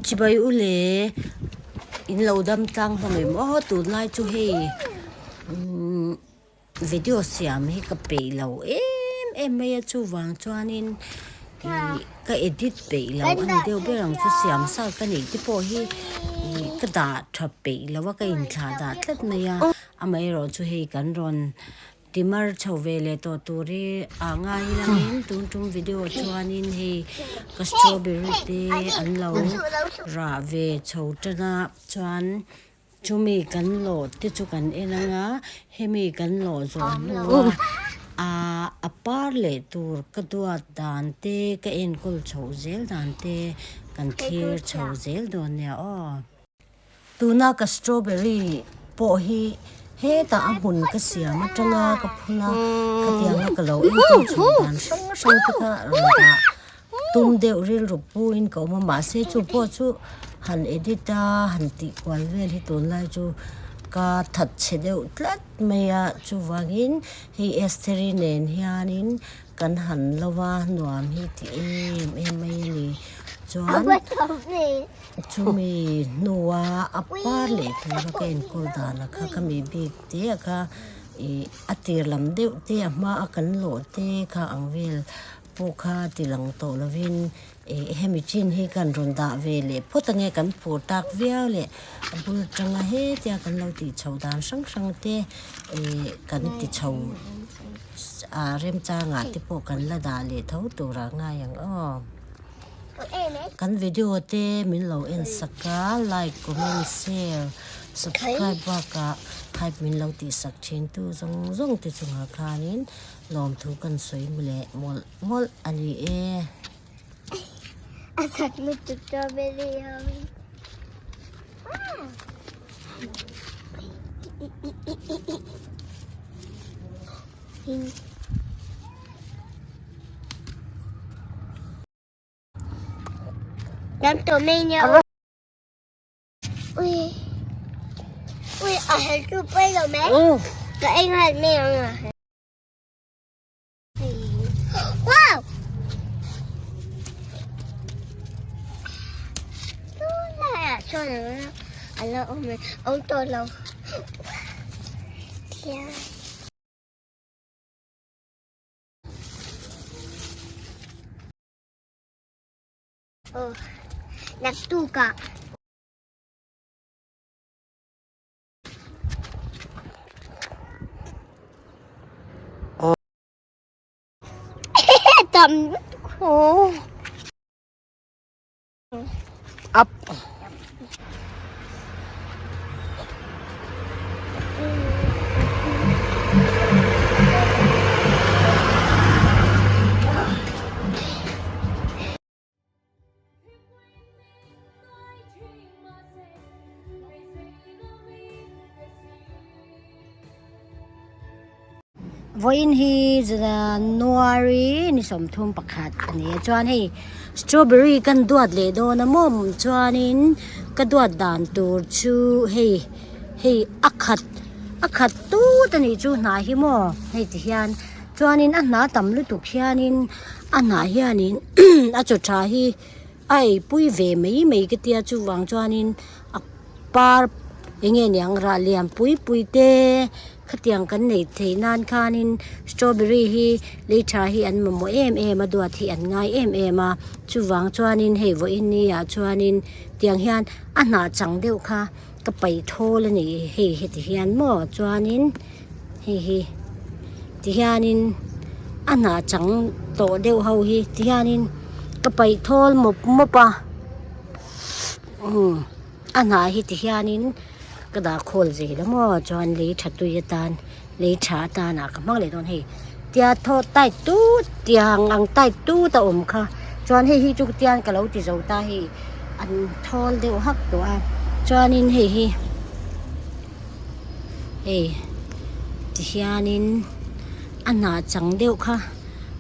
Chibai u le in lo dam tlang hlawm em aw tunlai chu hei umm video siam hi ka peih lo em em mai a chuvang chuanin ih ka edit peih lo a ni deuh ber ang chu siam sa ka neih te pawh hi ih ka dah tha peih lo a ka inthlah dah tlat mai a amaherawhchu hei kan rawn. Timar chho ve leh tawh tur hi ah ngai langin tun tum video chuanin hei ka strawberry te an lo rah ve chho tan a chuan chumi kan lawh te chu kan en anga hemi kan lawh zawh hnua ah a par leh tur ka duat dan te ka enkawl chhoh zel dan te kan thlir chho zel dawn nia aw. Tuna ka strawberry pawh hi hetah a hmun ka siam atanga ka phun a, khatianga ka lo enkawl chho dan hrang hrang te kha rawn dah tum deuh rilru puin ka awm a, mahse chu pawh chu han edit a han tih kual vel hi tunlai chu ka that chhe deuh tlat mai a, chuvangin hei Estheri nen hianin Kan han lo va nuam hi ti em em mai a ni. Chuan chumi hnua a par leh tura ka enkawl danah kha ka mi bik te a kha ih a tir lam deuh te a hma a kan lawh te kha ang vel pawh kha ti lang tawh lovin ih hemi chin hi kan rawn dah ve leh phawt ange kan phur tak viau leh a bul atanga hetia kan lo tih chho dan hrang hrang te ih kan ti chho. Ah remchangah te pawh kan la dah leh tho turah ngai ang aw. Kan video te min lo en sak a, like, comment, share, subscribe bakah hype min lo tih sak thin tu zawng zawng te chungah khanin lawmthu kan sawi leh mawlh mawlh a ni e. Up. Vawiin hi January ni 31 a ni a chuan hei strawberry kan duat leh dawn a maw chuanin ka duat dan tur chu hei hei a khat a khat tut a nih chu hnah hi maw hei ti hian chuanin a hnah tam lutuk hianin a hnah hianin a chaw tha hi a eipui ve mai mai ka tia chuvang chuanin a par eng nge niang rah lian pui pui te khatiang kan neih theih nan khanin strawberry hi lei tha hi an mamawh em em a duat hi an ngai em em a chuvang chuanin hei vawiin ni ah chuanin tiang hian a hnah chang deuh kha ka paih thawl a ni hei heti hian maw chuanin hei hi tihianin a hnah chang tawh deuh ho hi tihianin ka paih thawl mawp mawp a umm a hnah hi tihianin ka dah khawl zel a maw chuan lei tha tui atan lei tha atanah ka hmang leh dawn hei tia thaw tight tut tiang ang tight tut a awm kha chuan hei hi chu tian ka lo ti zo ta hei an thawl deuh hak tawh a chuanin hei hi. Hei tihianin a hnah chang deuh kha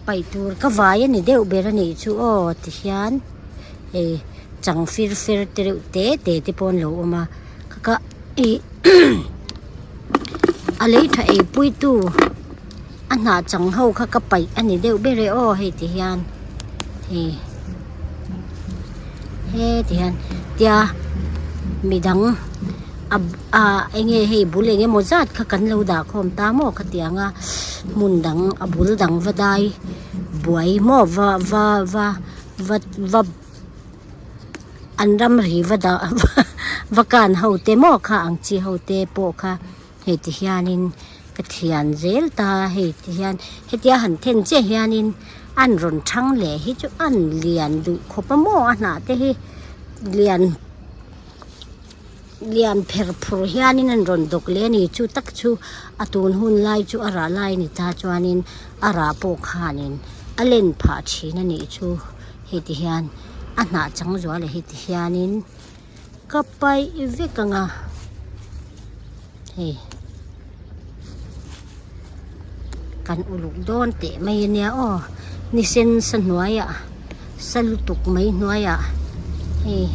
paih tur ka vai a ni deuh ber a nih chu aw tihian hei chang fir fer te reuh te te te pawh an lo awm a ka ka ih a lei tha ei pui tu a hnah chang ho kha ka paih a ni deuh ber e aw hei tihian hei. Heti hian tia midang a ah eng nge hei bul eng emaw zat kha kan lo dah khawm ta maw khatiang a hmun dang a bul dang va dai buai maw va va va va va an ramri va dah va kan ho te maw kha ang chi ho te pawh kha hei ti hianin ka thian zel ta hei ti hian hetia han then chiah hianin an rawn thang leh hi chu an lian duh khawp a maw a hnah te hi lian lian pher phur hianin an rawn dawk leh a ni chu tak chu a tun hun lai chu a rah lai a ni ta chuanin a rah pawh khanin a len phah thin a nih chu hei ti hian a hnah chang zual ah hi ti hianin. Ka paih vek ang a hei kan uluk dawn teh mai ania aw ni sen sa hnuaiah sa lutuk mai hnuaiah hei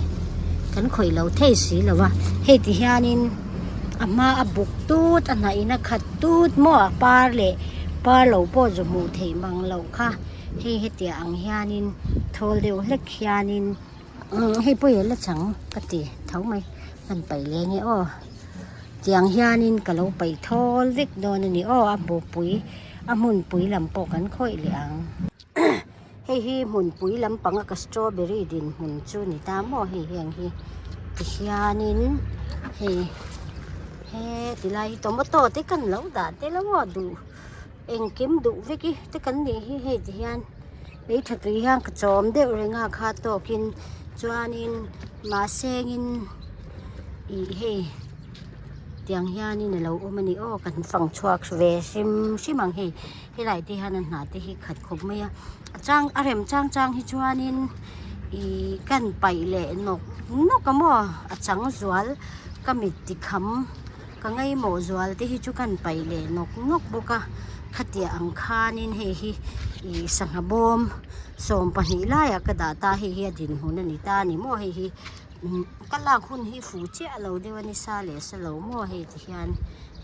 kan khawih lo thei si lo va hei ti hianin a hma a buk tut a hnah in a khat tut maw a par leh par lo pawh zu hmuh theih mang loh kha hei hetiang ang hianin thawl deuh hlek hianin. Hei pawh hi a la chang ka ti tho mai kan paih leh nge aw tiang hianin ka lo paih thawl vek dawn a ni aw a hmupui a hmunpui lam pawh kan khawih leh ang hei hi hmunpui lampanga ka strawberry dinhmun chu ni ta maw hei heng hi tihianin hei he tilai hi tomato te kan lo dah tel a maw duh engkim duh vek i te kan nih hi hei tihian. Lei tha tui hian ka chawm deuh reng a kha tawkin chuanin mahsengin ih hei tiang hianin a lo awm a ni aw kan fang chhuak ve hrim hrim ang hei helai te hian a hnah te hi khat khawp mai a a chang a rem chang chang hi chuanin ih kan paih leh nawk nawk a maw a chang zual ka mit ti kham. Ka ngaimawh zual te hi chu kan paih leh nawk nawk bawk a, khatiah ang khanin hei hi ih sangha bawm 12 laiah ka dah ta hei hi a dinhmun a ni ta a ni maw hei hi ka lak hun hi fuh chiah lo deuh a ni sa leh sa lo maw hei ti hian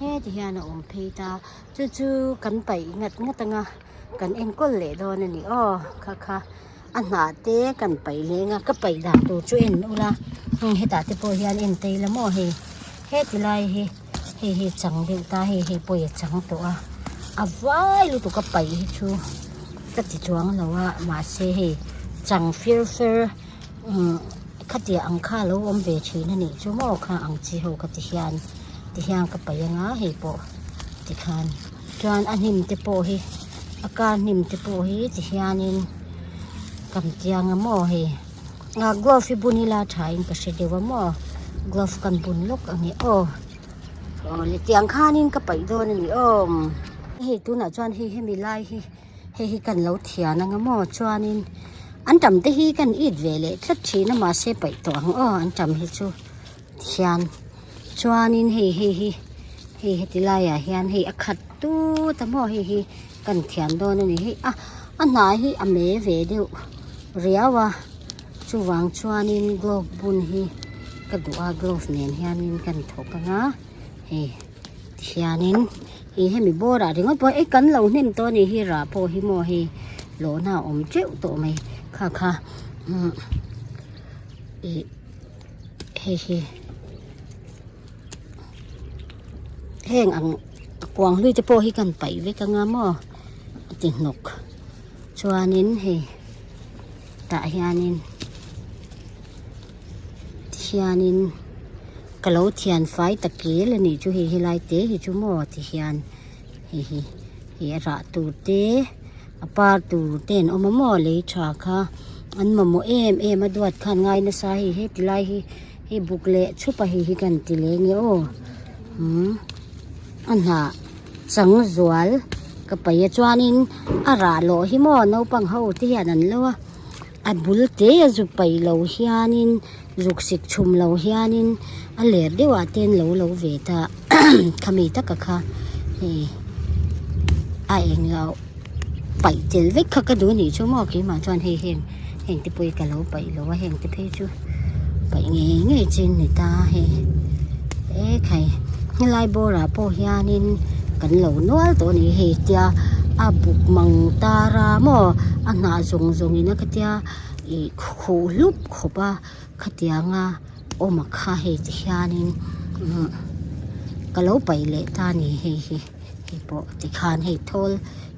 heti hian a awm phei ta chu chu kan paih ngat ngat ang a kan enkawl leh dawn a ni aw kha kha. A hnah te kan paih leng a ka paih dan tur chu en ula heng hetah te pawh hian en te ila maw hei heti lai hi hei hi chang deuh ta hei hei pawh hi a chang tawh a a vai lutuk a paih hi chu ka ti chuang lo a mahse hei chang fir fer umm khatiang ang kha a lo awm ve thin a nih chu maw kha ang chi ho ka ti hian ti hian ka paih anga hei pawh tikhan chuan a hnim te pawh hi. A kar hnim te pawh hi ti hianin kam chiang a maw hei ah glove hi bun ila tha in ka hre deuh a maw glove kan bun lawk ang e aw aw le tiang khanin ka paih dawn a ni aw hei tunah chuan hei hemi lai hi hei hi kan lo thian ang a maw chuanin an tam te hi kan it ve leh tlat thin a mahse paih tawh ang aw an tam hi chu hian chuanin hei hei hi hei heti laiah hian hei a khat tut a maw hei hi kan thiam dawn a ni hei a a hnah hi a me ve deuh riau a chuvang chuanin glove bun hi ka duh a glove nen hianin kan thawk ang a hei tihianin ih hemi bawr ah ringawt pawh ei kan lo hnem tawh a nih hi rah pawh hi maw hei lawhna a awm teuh tawh mai kha kha umm ih. Hei hi heng ang a kuang hlui te pawh hi kan paih vek anga maw a ti hnawk chuanin hei tah hianin tihianin ka lo thian fai ta kel a nih chu hei helai te hi chu maw tihian hei hi hei a rah tur te. A par tur te an awm a maw lei tha kha an mamawh em em a duat khan ngai nasa hei heti lai hi hei buk leh chhup a hei hi kan ti leh nge aw umm a hnah chang zual ka paih a chuanin a rah lawh hi maw naupang ho te hian an lo a a bul te a zuk paih lo hianin zuk sik chhum lo hianin a ler deuh ah te an lo lo ve ta khami taka kha hei a eng lo paih tel vek kha ka duh anih chu maw keimah chuan hei heng heng te pawh hi ka lo paih lo a heng te phei chu paih ngei ngei chin ni ta hei ekhai helai bawr ah pawh hianin kan lo nual tawh a ni hei tia a buk mang tar a maw a hnah zawng zawng in a khatia ih khuh hlup khawp a. Khatianga awm a kha hei ti hianin umm ka lo paih leh ta a ni hei hi hei pawh tikhan hei thawl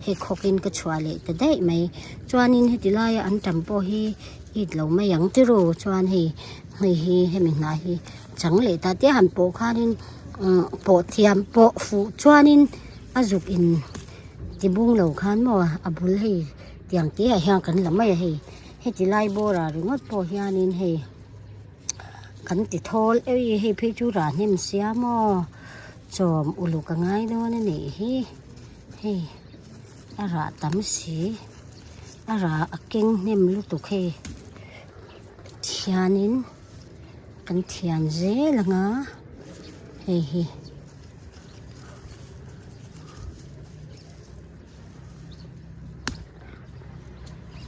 hei khawkin ka chhuah leh ta daih mai chuanin heti laia an tam pawh hi it lo mai ang tiraw chuan hei hei hi hemi hnah hi chang leh ta te han pawh khanin umm pawh thiam pawh fuh chuanin a zuk in ti bung lo khan maw a bul hei tiang te ah hian kan la mai a hei. Heti lai bawrah ringawt pawh hianin hei kan ti thawl ei hei phei chu rah hnem sia maw chawm uluk a ngai dawn a nih hi hei a rah tam si a rah a keng hnem lutuk hei thianin kan thian zel ang a hei hi.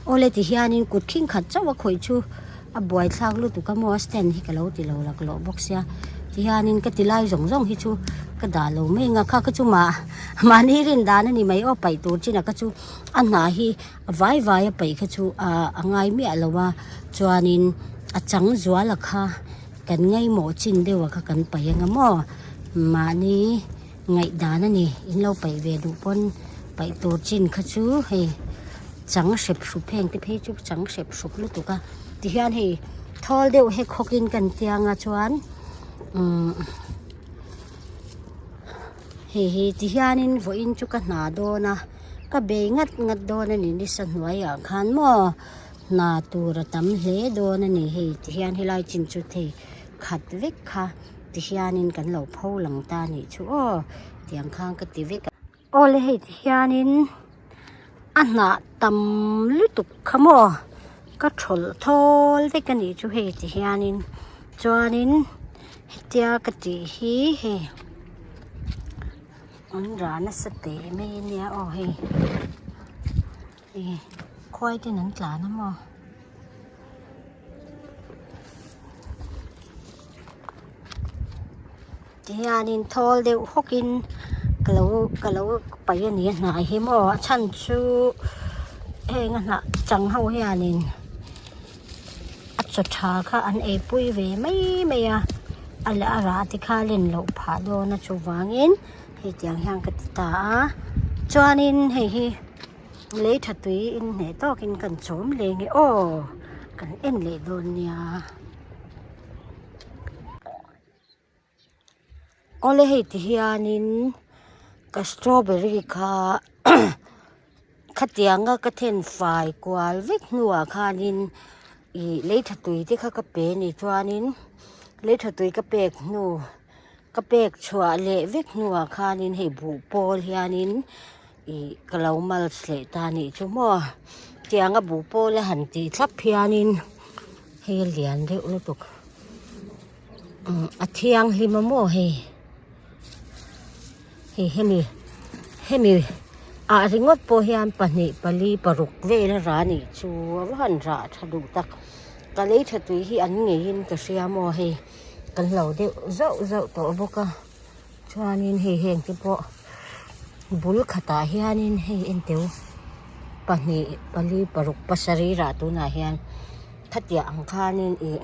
Awle ti hianin kut khing khat chauh a khawih chu a buai thlak lutuk a maw a stand hi ka lo ti lo laklawh bawk sia tihianin ka ti lai zawng zawng hi chu ka dah lo mai ang a kha ka chu mah mahni rin dan a ni mai aw paih tur chin a ka chu a hnah hi a vai vai a paih kha chu ah a ngai miah lo a chuanin a chang zual a kha kan ngaimawh chin deuh a kha kan paih ang a maw mahni. Ngaihdan a ni, in lo paih ve duh pawn paih tur chin kha chu hei chang hrep hrup heng te phei chu chang hrep hrup lutuk a tihian hei thawl deuh hek hawk in kan tiang a chuan umm hei hi tihianin vawiin chu ka hna dawn a ka bei ngat ngat dawn a ni nisa hnuaiah khan maw hna tur a tam hle dawn a ni hei tihian helai chin chu thei khat vek kha. Tihianin kan lo pho lang ta anih chu aw tiang khan ka ti vek a. Awle hei tihianin a hnah tam lutuk kha maw ka thawlh thawl vek anih chu hei tihianin chuanin hetia ka tih hi hei an rah nasa teh mai ania aw hei ih khuai ten an tlan a maw. Tihianin thawl deuh hawkin ka lo ka lo paih a ni a hnai hi maw a chhan chu heng a hnah chang ho hianin a chaw tha kha an eipui ve mai mai a a leh a rah te kha a len loh phah dawn a chuvangin hei tiang hian ka ti ta a chuanin hei hi. Lei tha tui in hneh tawkin kan chawm leh nge aw kan en leh dawn nia. Awle hei ti hianin ka strawberry kha khatianga ka then fai kual vek hnuah khanin ih lei tha tui te kha ka pe a nih chuanin lei tha tui ka pek hnu. Ka pek chhuah leh vek hnuah khanin hei buh pawl hianin ih ka lo mulch leh ta a nih chu maw tianga buh pawl a han tih thlap hianin hei a lian deuh lutuk umm a thianghlim a maw hei hei hemi hemi ah ringawt pawh hian pahnih pali paruk vel a rah a nih chu a va han rah tha duh tak ka lei tha tui hi an ngeiin ka hria maw hei. Kan lo deuh zauh zauh tawh bawk a chuanin hei heng te pawh bul khatah hianin hei enteu pahnih pali paruk pasarih rah tunah hian khatiang ang khanin ih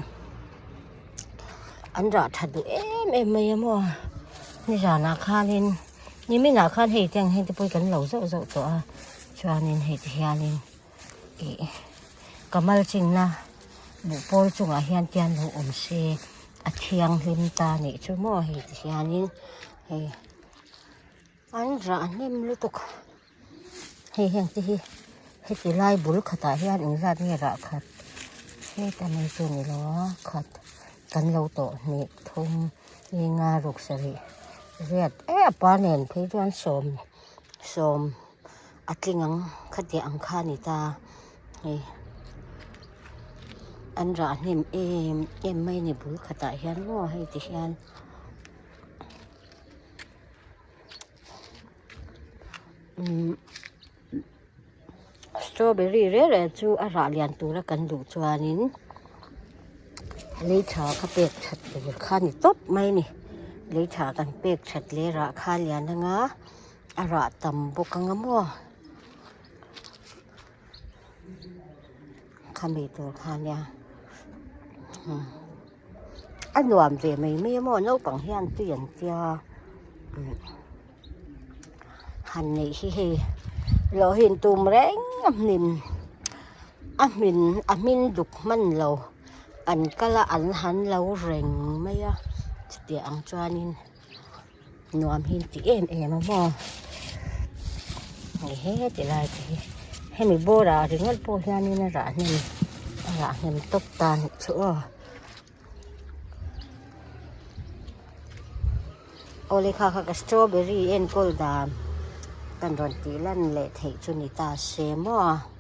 an rah tha duh em em mai a maw nizanah khanin niminah khan hei te ang heng te pawh hi kan lo zauh zauh tawh a chuanin hei ti hianin. Ih ka mal chinna buhpawl chungah hian tian lo awm se a thianghlim ta nih chu maw hei ti hianin hei an rah hnem lutuk hei heng te hi heti lai bul khatah hian engzat nge rah khat heta mai chu ni lo a khat kan lo tawh hnih thum linga ruk sarih riat e a pa nen phei chuan sawm sawm. A tling ang khatiang ang kha a ni ta hei an rah hnem em em mai a ni bul khatah hian maw hei ti hian umm strawberry reng reng chu a rah lian tura kan duh chuanin lei tha kha pek that tur kha a ni tawp mai a ni lei tha kan pek that leh rah kha a lian anga. A rah tam bawk ang a maw khami tur kha nia. A nuam ve mai mai a maw naupang hian tui an tia han neih hi hei lawh hi in tum reng a hmin a hmin a hmin duk hman lo an kal a an han lo reng mai a chutiang ang chuanin. Nuam hi an ti em em a maw ni he ti lai te hi hemi bawr ah ringawt pawh hianin a rah hnem a rah hnem tawp ta anih chu aw awle kha kha ka strawberry enkawl dan kan rawn tih lan leh theih chu ni ta se maw.